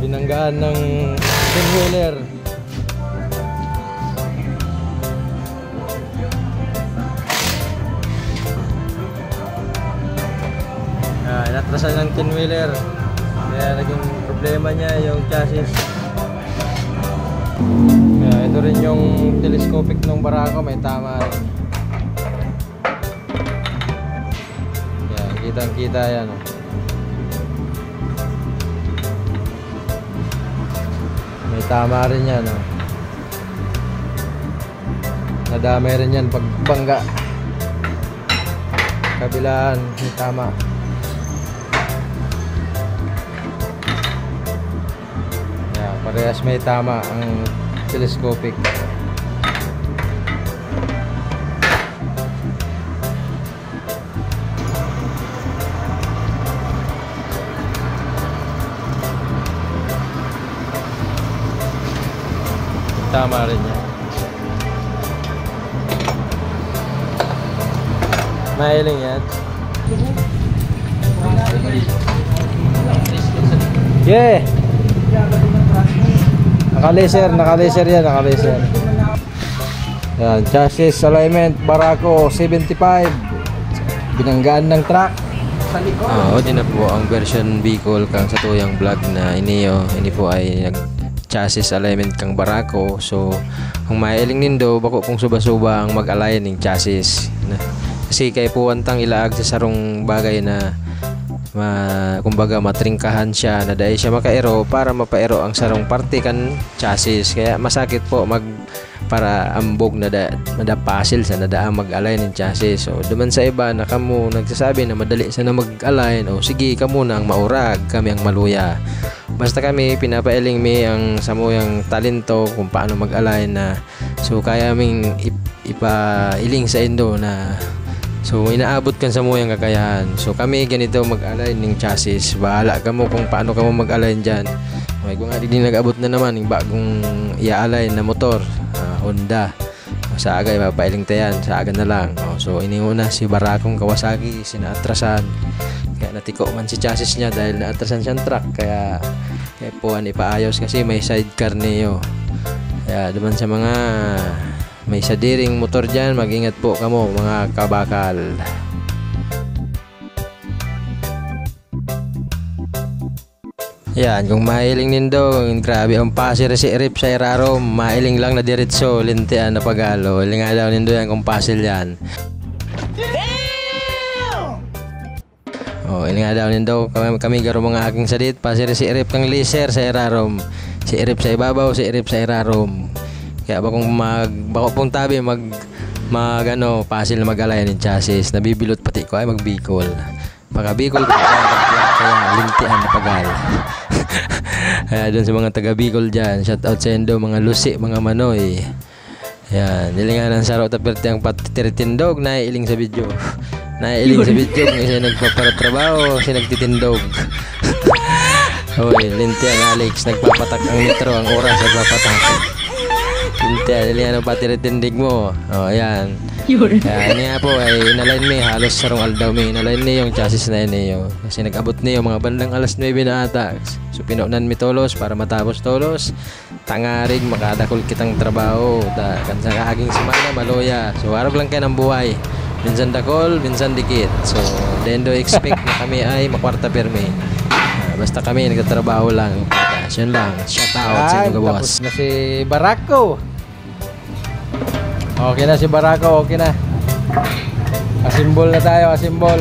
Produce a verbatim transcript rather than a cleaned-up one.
Pinanggaan ng ten-wheeler. Ah, inatrasan ng ten-wheeler. Kaya naging problema niya yung chassis. Kaya ito rin yung telescopic ng Barako, may tama rin. Yan, kitang-kita yan, oh. May tama rin yan, oh. Nadamay rin yan pag bangga. Kabilaan, may tama. Yan, parehas may tama ang telescopic. Tama rin yan. Mahiling yan. Yeah. Naka-laser, naka-laser yan, naka-laser. Yan, chassis alignment, Barako seventy-five. Binanggaan ng truck. Sa likod. Ah, o, di na po ang version Bicol kang sa tuyang vlog na ini, oh, ini po ay nag-, chassis alignment kang Barako. So, ang mahiling nindo, bako pong suba-suba ang mag-align ning chassis. Na, kasi kaipuhan tang ilaag sa sarong bagay na ma-, kumbaga, matringkahan siya na dai siya makaero para mapaero ang sarong parte kan chassis. Kaya masakit po mag-, para ambog na da-, na da puzzle sa nadaang mag-align ng chassis. So, duman sa iba na kamo nagsasabi na madali sana mag-align, o sige, kamo na ang maurag, kami ang maluya. Basta kami, pinapailing mi ang samuyang talento kung paano mag-align na. So, kaya ming ip-, ipailing sa indo na, so, inaabot kan samuyang kakayahan. So, kami ganito mag-align ning chassis. Bahala kamo kung paano kamo mag-align dyan. May mga di nag-abot na naman yung bagong i-align na motor, ah, Honda. Sa aga, ipapailing ta yan. Sa aga na lang. Oh, so, ini una si Barakong Kawasaki, sinaatrasan. Kaya natiko man si chassis niya dahil naatrasan siyang truck. Kaya, kaya po, ano, ipaayos kasi may sidecar niyo. Kaya, duman sa mga may sadiring motor dyan, mag-ingat po kamo, mga kabakal. Yan, kung mahiling nindo, grabe ang pasir si Rip sa irarom, mahiling lang na diretso, lintian na pagalo. Hilinga daw nindo yan kung pasil yan. Oh, hilinga daw nindo, kami, kami garo mga aking sadit, pasir si Rip kang laser sa irarom. Si Rip sa ibabaw, si Rip sa irarom. Kaya bakong mag, bako pong tabi, mag, mag ano, pasil na mag-alay ng chassis. Nabibilot pati ko, ay magbikol. Pagka Bicol, kaya lintian na pagal. Kaya dun sa mga taga Bicol dyan, shout out sa indo, mga lusi, mga manoy. Yan, hilingan ang saro ta perti ang patiritindog, naiiling sa video. Naiiling sa video, kung isa nagpaparatrabaho, siya nagtitindog. Hoy, lintian, Alex, nagpapatak ang metro, ang oras, nagpapatak. Lintian, hilingan ang patiritindig mo. Oh, ayan. Yun. Kaya, ano nga po, ay inalign mi, halos sarong aldaw mi, inalign mi yung chassis na ini, yung, kasi nag-abot niyo mga bandang alas nuebe na ata. So, pinunan mi tolos para matapos tolos. Tangarig makadakol kitang trabaho. Ta, kan sa kaaging semana, maluya. So, arog lang kayo ng buhay. Minsan dakol, minsan dikit. So, dendo expect na kami ay makwarta pirmi. Ah, basta kami, nagtatrabaho lang. Yun lang. Shout out sa Yan, inyo, boss. Tapos na si Barako. Okay na si Barako, okay na. Asimbol na tayo, asimbol.